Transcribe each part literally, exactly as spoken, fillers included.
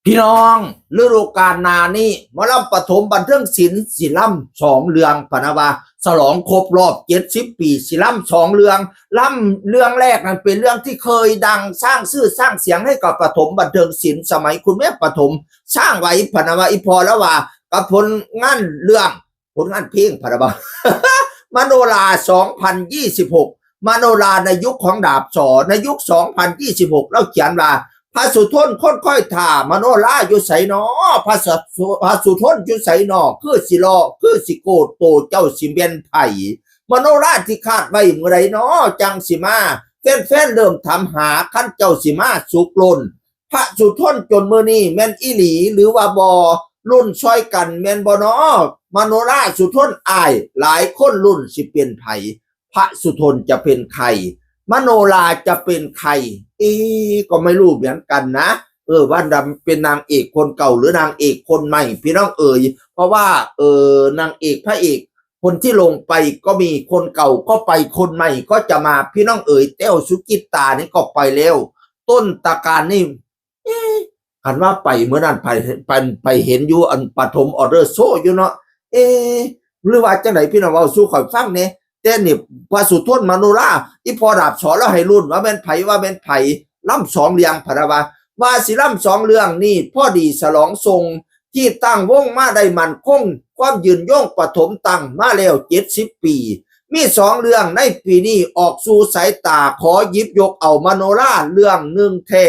พี่น้อง ฤดูกาลหน้านี้หมอลำปฐมบันเทิงศิลป์สิลำสองเรื่องพะนะว่า ฉลองครบรอบเจ็ดสิบปีสิลำสองเรื่อง ลำเรื่องแรกนั้นเป็นเรื่องที่เคยดังสร้างชื่อสร้างเสียงให้กับปฐมบันเทิงศิลป์สมัยคุณแม่ปฐมสร้างไว้พะนะว่า อีพอแล้วว่ากับผลงานเรื่อง ผลงานเพลงพะนะบ่ามโนราสองพันยี่สิบหก มโนราในยุคของดาบสอ ในยุคสองพันยี่สิบหก แล้วเขียนว่า พระสุทนคนค่อยถ่ามโนราอยู่ไสนอ พระสุพระสุทนอยู่ไสนอ คือสิรอคือสิโกโตเจ้าสิเปนไผ มโนราที่คาดไว้เมื่อใดนอ จังสิมาแฟนๆเริ่มถามหา คันเจ้าสิมาสุกล้น พระสุทนจนมื้อนี้แม่นอีหลีหรือว่าบ่ รุ่นซอยกันแม่นบ่นอ มโนราสุทนอ้าย หลายคนรุ่นสิเป็นไผ พระสุทนจะเป็นใคร มโนราจะเป็นใคร เอ๊ะก็ไม่รู้เหมือนกันนะ เออ ว่าเป็นนางเอกคนเก่าหรือนางเอกคนใหม่ พี่น้องเอ๋ย เพราะว่า เออ นางเอกพระเอก คนที่ลงไปก็มี คนเก่าก็ไป คนใหม่ก็จะมา พี่น้องเอ๋ย แต้วสุจิตรานี่ก็ไปแล้ว ต้นตระการนี่ เอ๊ะ คันว่าไปเมื่อนั้นไปไปไปเห็นอยู่อันปฐมออเดอร์โชว์อยู่เนาะ เอ๊ะ หรือว่าจังได๋ พี่น้องเว้าสู่ข่อยฟังแหน่ แต่นี่พระสุทนมโนรา อีพ่อดาบสอแล้วให้รุ่นว่าแม่นไผ ว่าแม่นไผ ลำสองเรื่องพะนะว่า ว่าสิลำสองเรื่องนี่พอดีฉลองส่งที่ตั้งวงมาได้มั่นคง ความยืนยงปฐมตั้งมาแล้วเจ็ดสิบปี มีสองเรื่องในปีนี้ออกสู่สายตา ขอหยิบยกเอามโนราเรื่องหนึ่งแท้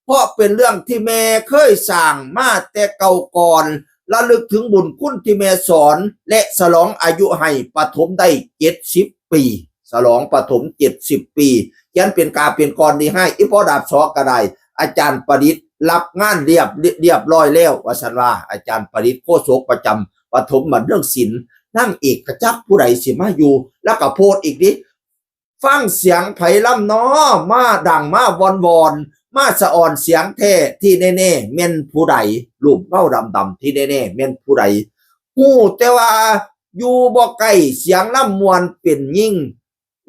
เพราะเป็นเรื่องที่แม่เคยสร้างมาแต่เก่าก่อน ระลึกถึงบุญคุณที่แม่สอน และฉลองอายุให้ปฐมได้เจ็ดสิบปี ฉลองปฐมเจ็ดสิบปี เขียนเป็นกาเป็นกรอนนี้ให้ อีพ่อดาบสอก็ได้ อาจารย์ประดิษฐ์รับงานเรียบเรียบร้อยแล้ว ว่าซั่นว่า อาจารย์ประดิษฐ์โฆษกประจำปฐมบันเทิงศิลป์ นางเอกกะจักผู้ใดสิมาอยู่ แล้วก็โพสต์อีกดิ ฟังเสียงไผลำนอ มาดังมาวอนวอน มาสะออนเสียงแท้ ที่แน่ๆแม่นผู้ใด รูปเงาดำๆ ที่แน่ๆแม่นผู้ใด ฮู้แต่ว่าอยู่บ่ไกล เสียงลำม่วนเป็นยิ่ง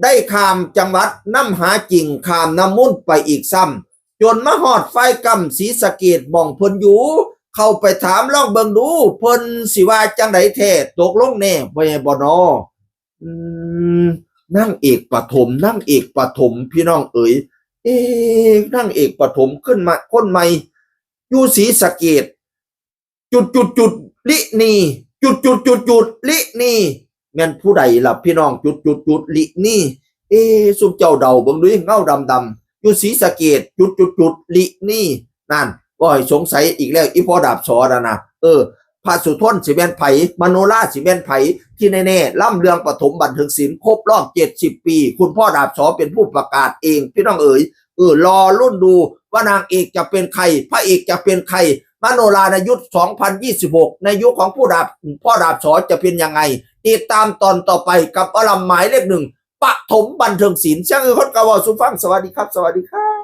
ได้ข้ามจังหวัดนำหาจริง ข้ามน้ำมูลไปอีกซ้ำ จนมาฮอดฟายกำศรีสะเกษหม่องเพิ่นอยู่ เข้าไปถามลองเบิ่งดู เพิ่นสิว่าจังใดแท้ ตกลงแน่บ่แน่บ่นอ อืม นางเอกปฐม นางเอกปฐม พี่น้องเอ๋ย เอ๊ะ นางเอกปฐมขึ้นมา คนใหม่ อยู่ศรีสะเกษ จุดจุดจุด ลินี จุดจุดจุดจุด ลินี แม่นผู้ใดล่ะพี่น้อง จุดจุดจุด ลินี เอ๊ะ ซุมเจ้าเดาเบิ่งดู เงาดำๆ อยู่ศรีสะเกษ จุดจุดจุด ลินี นั่น บ่ให้สงสัยอีกแล้ว อีพ่อดาบสอนั่นนะ เออ พระสุทนสิแม่นไผ มโนราสิแม่นไผ ที่แน่ๆ ลำเรื่องปฐมบันเทิงศิลป์ครบรอบเจ็ดสิบปี คุณพ่อดาบสอเป็นผู้ประกาศเอง พี่น้องเอ๋ย เออ รอรุ่นดูว่านางเอกจะเป็นใคร พระเอกจะเป็นใคร มโนราในยุคสองพันยี่สิบหก ในยุคของผู้ดาบ พ่อดาบสอจะเป็นยังไง ติดตามตอนต่อไปกับหมอลำหมายเลขหนึ่ง ปฐมบันเทิงศิลป์ เสียงอื่นคนกะเว้าสู่ฟัง สวัสดีครับ สวัสดีครับ